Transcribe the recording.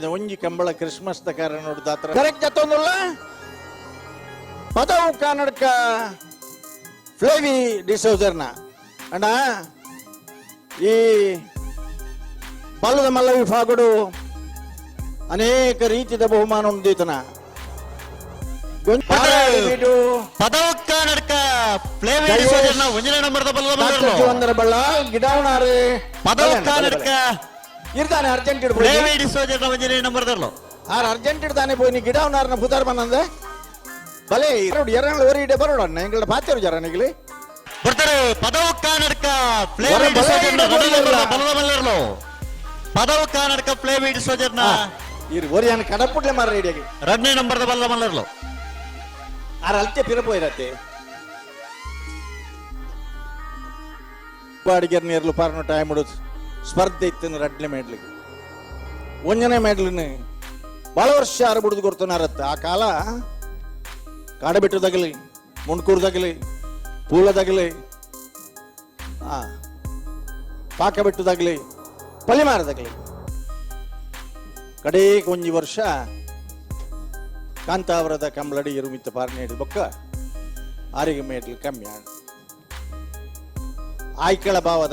ಒಂಜಿ ಕಂಬಳ ಕ್ರಿಸ್ಮಸ್ ದ ಕಾರಣ ದಾತ್ರ ಕರೆಕ್ಟ್ ಜತ್ತೊಂದುಲ್ಲ. ಪದವು ಕನ್ನಡಕ ಫ್ಲೇವಿ ಡಿಸೋಜರ್ನ ಅಣ್ಣ, ಈ ಬಲ್ಲದ ಮಲ್ಲ ವಿಭಾಗಡು ಅನೇಕ ರೀತಿಯ ಬಹುಮಾನ ಉಂಡಿತನ. ಪದವು ಕನ್ನಡಕ ಫ್ಲೇವಿ ಡಿಸೋಜರ್ನ ಒಂಜನೇ ನಂಬರ್ದ ಬಲ್ಲದ ಮಲ್ಲರ್ಲು. ಬಳ್ಳ ಗಿಡವನಾರು. ಪದವು ಕನ್ನಡಕ ಇರ್ತಾನೆ ಅರ್ಜೆಂಟ್. ಫ್ಲೇವಿ ಡಿಸೋಜರ್ನ ಒಂಜನೇ ನಂಬರ್ದರ್ಲು. ಆರ್ ಅರ್ಜೆಂಟ್ ಇಡ್ತಾನೆ ಪೋಯಿ ಗಿಡವನಾರನ ಪುದಾರ್ ಬಂದಂದೆ. ಬಲೆ ಎರಡ್ ಓರಿ ಇಡೆ ಬರೋಣ, ಎಂಗಳ ಪಾತೇರು ಜರ ನಿಗಲಿ. ಬರ್ತಾರೆ. ಪದವು ಕನ್ನಡಕ ಫ್ಲೇವಿ ಬರ- ಬಲ ಡಿಸೋಜರ್ನ ಇಡ ರಡ್ಡನೇ ನಂಬರ್ದ ಬರಲ್ಲ. ಬಲ್ಲದ ಮಲ್ಲರ್ಲು. ಪದವು ಕನ್ನಡಕ ಫ್ಲೇವಿ ಡಿಸೋಜರ್ನ ಇರು ಒರಿಯನ್ ಕಡಪುಡ್ಲೆ ಮಾರ ಇಡಿಯಾಗಿ. ರಡ್ಡನೇ ನಂಬರ್ದ ಬಲ್ಲದ ಮಲ್ಲರ್ಲು. ಆರ್ ಅಲ್ತೆ ಪಿರ ಪೋಯಿರತ್ತೆ. ಬಾಡಿಗೆರ್ ನೇರ್ಲು ಪಾರ್ನ ಟೈಮ್ ಸ್ಪರ್ಧೆ ಇತ್ತು ರಡ್ಲೆ ಮೇಡ್ಲಿಗೆ. ಒಂಜನೇ ಮೇಡ್ಲಿನ ಭಾಳ ವರ್ಷ ಆರು ಬುಡ್ದು ಕೊಡ್ತಾನಾರತ್ತ. ಆ ಕಾಲ ಕಾಡಬೆಟ್ಟದಾಗಲಿ, ಮುಂಡ್ಕೂರ್ದಾಗಲಿ, ಪೂಲದಾಗಲಿ, ಆ ಪಾಕಬೆಟ್ಟದಾಗಲಿ, ಪಲಿಮಾರದಾಗಲಿ. ಕಡೇಕ್ ಒಂಜಿ ವರ್ಷ ಕಾಂತಾವರದ ಕಂಬಳಡಿ ಇರುಮಿತ್ತ ಪಾರ್ನೇಡು ಬೊಕ್ಕ ಆರಿಗೆ ಮೇಡ್ಲು ಕಮ್ಮಿ ಆಂಡ್. ಆಯ್ಕಳ ಭಾವದ